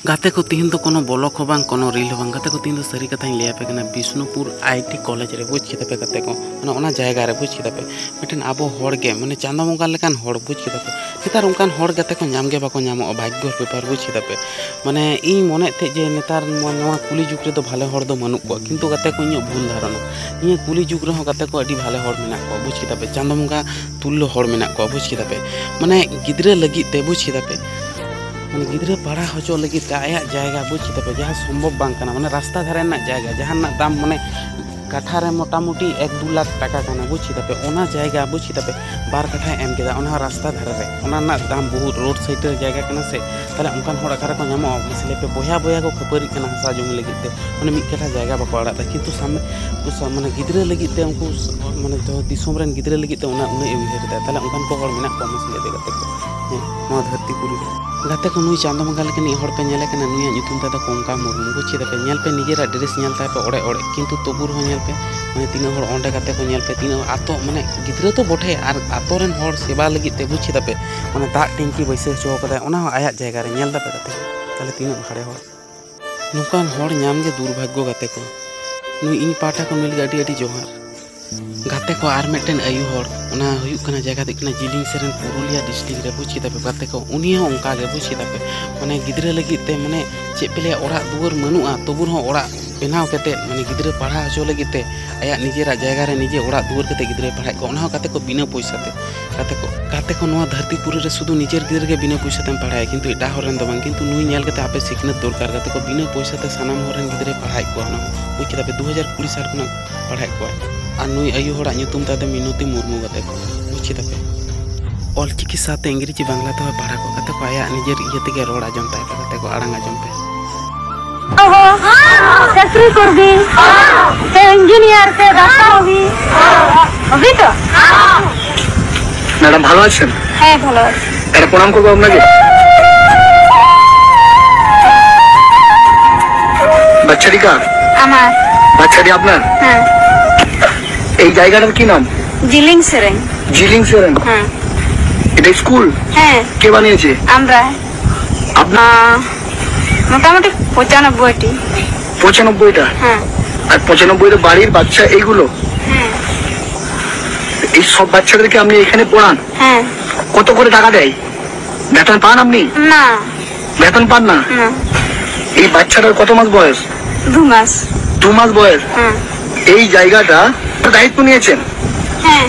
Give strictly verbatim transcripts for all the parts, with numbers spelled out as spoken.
ᱜᱟᱛᱮ ᱠᱚ, ᱛᱤᱦᱤᱧ ᱫᱚ ᱠᱳᱱᱳ ᱵᱞᱚᱜ ᱦᱚᱸ ᱵᱟᱝ, ᱠᱳᱱᱳ ᱨᱤᱞ ᱦᱚᱸ ᱵᱟᱝ᱾ ᱜᱟᱛᱮ ᱠᱚ, ᱛᱤᱦᱤᱧ ᱫᱚ ᱥᱟᱹᱨᱤ ᱠᱟᱛᱷᱟᱧ ᱞᱟᱹᱭ ᱟᱯᱮ ᱠᱟᱱᱟ, ᱵᱤᱥᱱᱩᱯᱩᱨ ᱟᱭ ᱴᱤ ᱠᱚᱞᱮᱡᱽ ᱨᱮ, ᱵᱩᱡᱽ ᱠᱮᱫᱟ ᱯᱮ ᱜᱟᱛᱮ ᱠᱚ, ᱢᱟᱱᱮ ᱚᱱᱟ ᱡᱟᱭᱜᱟ ᱨᱮ, ᱵᱩᱡᱽ ᱠᱮᱫᱟ ᱯᱮ, ᱢᱤᱫᱴᱮᱱ ᱟᱵᱚ ᱦᱚᱲ ᱜᱮ, ᱢᱟᱱᱮ ᱪᱟᱸᱫᱚ ᱵᱚᱸᱜᱟ ᱞᱮᱠᱟᱱ ᱦᱚᱲ, ᱵᱩᱡᱽ ᱠᱮᱫᱟ ᱯᱮ᱾ ᱱᱮᱛᱟᱨ ᱚᱱᱠᱟᱱ ᱦᱚᱲ ᱜᱟᱛᱮ ᱠᱚ ᱧᱟᱢ ᱜᱮ ᱵᱟᱠᱚ ᱧᱟᱢᱚᱜᱼᱟ, ᱵᱷᱟᱜᱽᱜᱚ ᱵᱮᱯᱟᱨ, ᱵᱩᱡᱽ ᱠᱮᱫᱟ ᱯᱮ᱾ ᱢᱟᱱᱮ ᱤᱧ ᱢᱚᱱᱮᱭᱮᱫ ᱛᱟᱦᱮᱸᱫ ᱡᱮ ᱱᱮᱛᱟᱨ ᱱᱚᱣᱟ, ᱱᱚᱣᱟ ᱠᱩᱞᱤ ᱡᱩᱜᱽ ᱨᱮᱫᱚ ᱵᱷᱟᱞᱮ ᱦᱚᱲ ᱫᱚ ᱵᱟᱹᱱᱩᱜ ᱠᱚᱣᱟ, ᱠᱤᱱᱛᱩ ᱜᱟᱛᱮ ᱠᱚ, ᱤᱧᱟᱹᱜ ᱵᱷᱩᱞ ᱫᱷᱟᱨᱚᱱᱟ, ᱱᱤᱭᱟᱹ ᱠᱩᱞᱤ ᱡᱩᱜᱽ ᱨᱮᱦᱚᱸ ᱜᱟᱛᱮ ᱠᱚ ᱟᱹᱰᱤ ᱵᱷᱟᱞᱮ ᱦᱚᱲ ᱢᱮᱱᱟᱜ ᱠᱚᱣᱟ, ᱵᱩᱡᱽ ᱠᱮᱫᱟ ᱯᱮ᱾ ᱪᱟᱸᱫᱚ ᱵᱚᱸᱜᱟ ᱛᱩᱞᱞᱚ ᱦᱚᱲ ᱢᱮᱱᱟᱜ ᱠᱚᱣᱟ, ᱵᱩᱡᱽ ᱠᱮᱫᱟ ᱯᱮ᱾ ᱢᱟᱱᱮ ᱜᱤᱫᱽᱨᱟᱹ ᱞᱟᱹᱜᱤᱫ ᱛᱮ, ᱵᱩᱡᱽ ᱠᱮᱫᱟ ᱯᱮ, ᱢᱟᱱᱮ ᱜᱤᱫᱽᱨᱟᱹ ᱯᱟᱲᱦᱟᱣ ᱦᱚᱪᱚ ᱞᱟᱹᱜᱤᱫ ᱛᱮ ᱟᱭᱟᱜ ᱡᱟᱭᱜᱟ, ᱵᱩᱡᱽ ᱠᱮᱫᱟ ᱯᱮ, ᱡᱟᱦᱟᱸ ᱥᱚᱢᱵᱷᱚᱵ ᱵᱟᱝ ᱠᱟᱱᱟ, ᱢᱟᱱᱮ ᱨᱟᱥᱛᱟ ᱫᱷᱟᱨᱮ ᱨᱮᱱᱟᱜ ᱡᱟᱭᱜᱟ, ᱡᱟᱦᱟᱸ ᱨᱮᱱᱟᱜ ᱫᱟᱢ ᱢᱟᱱᱮ ᱠᱟᱴᱷᱟ ᱨᱮ ᱢᱚᱴᱟᱢᱩᱴᱤ ᱮᱠ ᱫᱩ ᱞᱟᱠᱷ ᱴᱟᱠᱟ ᱠᱟᱱᱟ, ᱵᱩᱡᱽ ᱠᱮᱫᱟ ᱯᱮ, ᱚᱱᱟ ᱡᱟᱭᱜᱟ, ᱵᱩᱡᱽ ᱠᱮᱫᱟ ᱯᱮ, ᱵᱟᱨ ᱠᱟᱴᱷᱟᱭ ᱮᱢ ᱠᱮᱫᱟ, ᱚᱱᱟ ᱦᱚᱸ ᱨᱟᱥᱛᱟ ᱫᱷᱟᱨᱮ ᱨᱮ, ᱚᱱᱟ ᱨᱮᱱᱟᱜ ᱫᱟᱢ ᱵᱚᱦᱩᱛ, ᱨᱳᱰ ᱥᱟᱭᱤᱰ ᱨᱮ ᱡᱟᱭᱜᱟ ᱠᱟᱱᱟ ᱥᱮ, ᱛᱟᱦᱚᱞᱮ ᱚᱱᱠᱟᱱ ᱦᱚᱲ ᱚᱠᱟᱨᱮ ᱠᱚ ᱧᱟᱢᱚᱜᱼᱟ? ᱢᱟᱥᱮ ᱞᱟᱹᱭ ᱯᱮ, ᱵᱚᱭᱦᱟ ᱵᱚᱭᱦᱟ ᱠᱚ ᱠᱷᱟᱹᱯᱟᱹᱨᱤᱜ ᱠᱟᱱᱟ ᱦᱟᱥᱟ ᱡᱚᱢᱤ ᱞᱟᱹᱜᱤᱫ ᱛᱮ, ᱢᱟᱱᱮ ᱢᱤᱫ ᱠᱟᱴᱷᱟ ᱡᱟᱭᱜᱟ ᱵᱟᱠᱚ ᱟᱲᱟᱜ ᱮᱫᱟ, ᱠᱤᱱᱛᱩ ᱥᱟᱢ-, ᱩᱱᱠᱩ ᱥᱟ-, ᱢᱟᱱᱮ ᱜᱤᱫᱽᱨᱟᱹ ᱞᱟᱹᱜᱤᱫ ᱛᱮ, ᱩᱱᱠᱩ ᱥ-, ᱢᱟᱱᱮ ᱡᱚ-, ᱫᱤᱥᱚᱢ ᱨᱮᱱ ᱜᱤᱫᱽᱨᱟᱹ ᱞᱟᱹᱜᱤᱫ ᱛᱮ ᱚᱱᱟ ᱩᱱᱟᱹᱜ ᱮ ᱩᱭᱦᱟᱹᱨ ᱮᱫᱟ, ᱛᱟᱦᱚᱞᱮ ᱚᱱᱠᱟᱱ ᱠᱚ ᱦᱚᱲ ᱢᱮᱱᱟᱜ ᱠᱚᱣᱟ ᱢᱟᱥᱮ ᱞᱟᱹᱭ ᱯᱮ ᱜᱟᱛᱮ ᱠᱚ? ᱦᱮᱸ, ᱱᱚᱣᱟ ᱫᱷᱟᱹᱨᱛᱤ ᱯᱩᱨᱤ ᱨᱮ᱾ ᱜᱟᱛᱮ ᱠᱚ, ᱱᱩᱭ ᱪᱟᱸᱫᱚ ᱵᱚᱸᱜᱟ ᱞᱮᱠᱟᱱᱤᱡ ᱦᱚᱲ ᱯᱮ ᱧᱮᱞᱮ ᱠᱟᱱᱟ, ᱱᱩᱭᱟᱜ ᱧᱩᱛᱩᱢ ᱛᱟᱭ ᱫᱚ ᱠᱚᱝᱠᱟ ᱢᱩᱨᱢᱩ, ᱵᱩᱡᱽ ᱠᱮᱫᱟ ᱯᱮ? ᱧᱮᱞ ᱯᱮ, ᱱᱤᱡᱮᱨᱟᱜ ᱰᱨᱮᱥ ᱧᱮᱞ ᱛᱟᱭ ᱯᱮ ᱚᱲᱮᱡ ᱚᱲᱮᱡ, ᱠᱤᱱᱛᱩ ᱛᱚᱵᱩ ᱨᱮᱦᱚᱸ ᱧᱮᱞ ᱯᱮ, ᱢᱟᱱᱮ ᱛᱤᱱᱟᱹᱜ ᱦᱚᱲ ᱚᱸᱰᱮ ᱜᱟᱛᱮ ᱠᱚ ᱧᱮᱞ ᱯᱮ, ᱛᱤᱱᱟᱹᱜ ᱟᱛᱳ, ᱢᱟᱱᱮ ᱜᱤᱫᱽᱨᱟᱹ ᱛᱚ ᱵᱚᱴᱷᱮ, ᱟᱨ ᱟᱛᱳ ᱨᱮᱱ ᱦᱚᱲ ᱥᱮᱵᱟ ᱞᱟᱹᱜᱤᱫ ᱛᱮ, ᱵᱩᱡᱽ ᱠᱮᱫᱟ ᱯᱮ, ᱢᱟᱱᱮ ᱫᱟᱜ ᱴᱮᱝᱠᱤ ᱵᱟᱹᱭᱥᱟᱹᱣ ᱦᱚᱪᱚ ᱠᱟᱫᱟᱭ, ᱚᱱᱟ ᱦᱚᱸ ᱟᱭᱟᱜ ᱡᱟᱭᱜᱟ ᱨᱮ᱾ ᱧᱮᱞ ᱫᱟᱯᱮ ᱜᱟᱛᱮ ᱠᱚ, ᱛᱟᱦᱚᱞᱮ ᱛᱤᱱᱟᱹᱜ ᱵᱷᱟᱲᱮ ᱦᱚᱲ᱾ ᱱᱚᱝᱠᱟᱱ ᱦᱚᱲ ᱧᱟᱢ ᱜᱮ ᱫᱩᱨᱵᱷᱟᱜᱽᱜᱚ ᱜᱟᱛᱮ ᱠᱚ᱾ ᱱᱩᱭ ᱤᱧ ᱯᱟᱦᱴᱟ ᱠᱷᱚᱱ ᱱᱩᱭ ᱞᱟᱹᱜᱤᱫ ᱟᱹᱰᱤ ᱟᱹᱰᱤ ᱡᱚᱦᱟᱨ᱾ ᱜᱟᱛᱮ ᱠᱚ, ᱟᱨ ᱢᱤᱫᱴᱮᱱ ᱟᱭᱩ ᱦᱚᱲ, ᱚᱱᱟ ᱦᱩᱭᱩᱜ ᱠᱟᱱᱟ, ᱡᱟᱭᱜᱟ ᱫᱚ ᱦᱩᱭᱩᱜ ᱠᱟᱱᱟ ᱡᱤᱞᱤᱝ ᱥᱮᱨᱮᱱ, ᱯᱩᱨᱩᱞᱤᱭᱟ ᱰᱤᱥᱴᱨᱤᱠᱴ ᱨᱮ, ᱵᱩᱡᱽ ᱠᱮᱫᱟ ᱯᱮ ᱜᱟᱛᱮ ᱠᱚ᱾ ᱩᱱᱤ ᱦᱚᱸ ᱚᱱᱠᱟ ᱜᱮ, ᱵᱩᱡᱽ ᱠᱮᱫᱟ ᱯᱮ, ᱢᱟᱱᱮ ᱜᱤᱫᱽᱨᱟᱹ ᱞᱟᱹᱜᱤᱫ ᱛᱮ, ᱢᱟᱱᱮ ᱪᱮᱫ ᱯᱮ ᱞᱟᱹᱭᱟ, ᱚᱲᱟᱜ ᱫᱩᱣᱟᱹᱨ ᱵᱟᱹᱱᱩᱜᱼᱟ, ᱛᱚᱵᱩ ᱨᱮᱦᱚᱸ ᱚᱲᱟᱜ ᱵᱮᱱᱟᱣ ᱠᱟᱛᱮᱫ, ᱢᱟᱱᱮ ᱜᱤᱫᱽᱨᱟᱹ ᱯᱟᱲᱦᱟᱣ ᱦᱚᱪᱚ ᱞᱟᱹᱜᱤᱫ ᱛᱮ ᱟᱭᱟᱜ ᱱᱤᱡᱮᱨᱟᱜ ᱡᱟᱭᱜᱟ ᱨᱮ ᱱᱤᱡᱮ ᱚᱲᱟᱜ ᱫᱩᱣᱟᱹᱨ ᱠᱟᱛᱮᱫ ᱜᱤᱫᱽᱨᱟᱹᱭ ᱯᱟᱲᱦᱟᱣᱮᱫ ᱠᱚᱣᱟ, ᱚᱱᱟ ᱦᱚᱸ ᱜᱟᱛᱮ ᱠᱚ ᱵᱤᱱᱟᱹ ᱯᱚᱭᱥᱟ ᱛᱮ᱾ ᱜᱟᱛᱮ ᱠᱚ, ᱜᱟᱛᱮ ᱠᱚ, ᱱᱚᱣᱟ ᱫᱷᱟᱹᱨᱛᱤ ᱯᱩᱨᱤ ᱨᱮ ᱥᱩᱫᱷᱩ ᱱᱤᱡᱮᱨ ᱜᱤᱫᱽᱨᱟᱹ ᱜᱮ ᱵᱤᱱᱟᱹ ᱯᱚᱭᱥᱟ ᱛᱮᱢ ᱯᱟᱲᱦᱟᱣᱮᱭᱟ, ᱠᱤᱱᱛᱩ ᱮᱴᱟᱜ ᱦᱚᱲ ᱨᱮᱱ ᱫᱚ ᱵᱟᱝ᱾ ᱠᱤᱱᱛᱩ ᱱᱩᱭ ᱧᱮᱞ ᱠᱟᱛᱮ ᱟᱯᱮ ᱥᱤᱠᱷᱱᱟᱹᱛ ᱫᱚᱨᱠᱟᱨ ᱜᱟᱛᱮ ᱠᱚ, ᱵᱤᱱᱟᱹ ᱯᱚᱭᱥᱟ ᱛᱮ ᱥᱟᱱᱟᱢ ᱦᱚᱲ ᱨᱮᱱ ᱜᱤᱫᱽᱨᱟᱹᱭ ᱯᱟᱲᱦᱟᱣᱮᱫ ᱠᱚᱣᱟ, ᱚᱱᱟ ᱦᱚᱸ, ᱵᱩᱡᱽ ᱠᱮᱫᱟ ᱯᱮ, ᱫᱩ ᱦᱟᱡᱟᱨ ᱠᱩᱲᱤ ᱥᱟᱞ ᱠᱷᱚᱱᱟᱜ ᱯᱟᱲᱦᱟᱣᱮᱫ ᱠᱚᱣᱟᱭ᱾ ᱟᱨ ᱱᱩᱭ ᱟᱭᱩ ᱦᱚᱲᱟᱜ ᱧᱩᱛᱩᱢ ᱛᱟᱭ ᱫᱚ ᱢᱤᱱᱚᱛᱤ ᱢᱩᱨᱢᱩ ᱜᱟᱛᱮ ᱠᱚ, ᱵᱩᱡᱽ ᱠᱮᱫᱟ ᱯᱮ᱾ ᱚᱞᱪᱤᱠᱤ ᱥᱟᱶᱛᱮ ᱤᱝᱨᱮᱡᱤ ᱵᱟᱝᱞᱟ ᱛᱮᱦᱚᱸ ᱯᱟᱲᱦᱟᱣ ᱠᱚ ᱜᱟᱛᱮ ᱠᱚ, ᱟᱭᱟᱜ ᱱᱤᱡᱮᱨ ᱤᱭᱟᱹ ᱛᱮᱜᱮ ᱨᱚᱲ ᱟᱸᱡᱚᱢ ᱛᱟᱭ ᱯᱮ ᱜᱟᱛᱮ ᱠᱚ, ᱟᱲᱟᱝ ᱟᱸᱡᱚᱢ ᱯᱮ᱾ ᱪᱟᱹᱠᱨᱤ ᱠᱚᱨᱵᱤ, ᱥᱮ ᱤᱧᱡᱤᱱᱤᱭᱟᱨ, ᱥᱮ ᱰᱟᱠᱛᱟᱨ ᱦᱚᱵᱤ, ᱦᱚᱵᱤ ᱛᱚ? ম্যাডাম ভালো আছেন? হ্যাঁ, ভালো আছি। একটা প্রণাম করবো আপনাকে। বাচ্চাটি কার? আমার। বাচ্চাটি আপনার? হ্যাঁ। এই জায়গাটার কি নাম? জিলিং সেরেং। জিলিং সেরেং? হ্যাঁ। এটা স্কুল? হ্যাঁ। কে বানিয়েছে? আমরা। আপনার? আহ, মোটামুটি পঁচানব্বইটি। পঁচানব্বইটা? হ্যাঁ। আর পঁচানব্বইটা বাড়ির বাচ্চা এইগুলো? হ্যাঁ। এই সব বাচ্চাদেরকে আপনি এখানে পড়ান? হ্যাঁ। কত করে টাকা দেয়? বেতন পান আপনি? না। বেতন পান না? না। এই বাচ্চাটার কত মাস বয়স? দু মাস। দু মাস বয়স? হ্যাঁ। এই জায়গাটা দায়িত্ব নিয়েছেন? হ্যাঁ।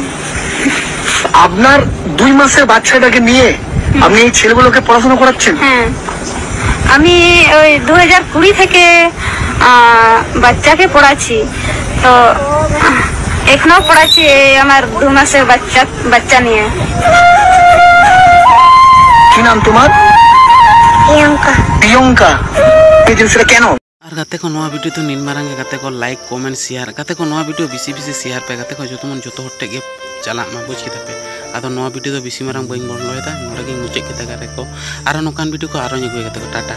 আপনার দুই মাসের বাচ্চাটাকে নিয়ে আপনি এই ছেলেগুলোকে পড়াশোনা করাচ্ছেন? হ্যাঁ, আমি ওই দু হাজার কুড়ি থেকে, আহ, বাচ্চাকে পড়াচ্ছি। তো, আহ, এখনো পড়াচ্ছি এই আমার দু মাসের বাচ্চা, বাচ্চা নিয়ে। কি নাম তোমার? প্রিয়ঙ্কা। প্রিয়ঙ্কা। এই জিনিসটা কেন? ᱟᱨ ᱜᱟᱛᱮ ᱠᱚ, ᱱᱚᱣᱟ video ᱫᱚ ᱱᱤᱱ ᱢᱟᱨᱟᱝ ᱜᱮ᱾ ᱜᱟᱛᱮ ᱠᱚ, like, comment, share᱾ ᱜᱟᱛᱮ ᱠᱚ, ᱱᱚᱣᱟ video ᱵᱮᱥᱤ ᱵᱮᱥᱤ share ᱯᱮ᱾ ᱜᱟᱛᱮ ᱠᱚ, ᱡᱚᱛᱚ ᱢᱚᱱ ᱡᱚᱛᱚ ᱦᱚᱲ ᱴᱷᱮᱱ ᱜᱮ ᱪᱟᱞᱟᱜ ᱢᱟ, ᱵᱩᱡᱽ ᱠᱮᱫᱟ ᱯᱮ? ᱟᱫᱚ ᱱᱚᱣᱟ video ᱫᱚ ᱵᱮᱥᱤ ᱢᱟᱨᱟᱝ ᱵᱟᱹᱧ ᱵᱚᱲᱚᱭᱮᱫᱟ, ᱱᱚᱰᱮ ᱜᱤᱧ ᱢᱩᱪᱟᱹᱫ ᱠᱮᱫᱟ᱾ ᱜᱟᱛᱮ ᱠᱚ, ᱟᱨᱚ ᱱᱚᱝᱠᱟᱱ video ᱠᱚ ᱟᱨᱚᱧ ᱟᱹᱜᱩᱭᱟ᱾ ᱜᱟᱛᱮ ᱠᱚ, ᱴᱟᱴᱟ᱾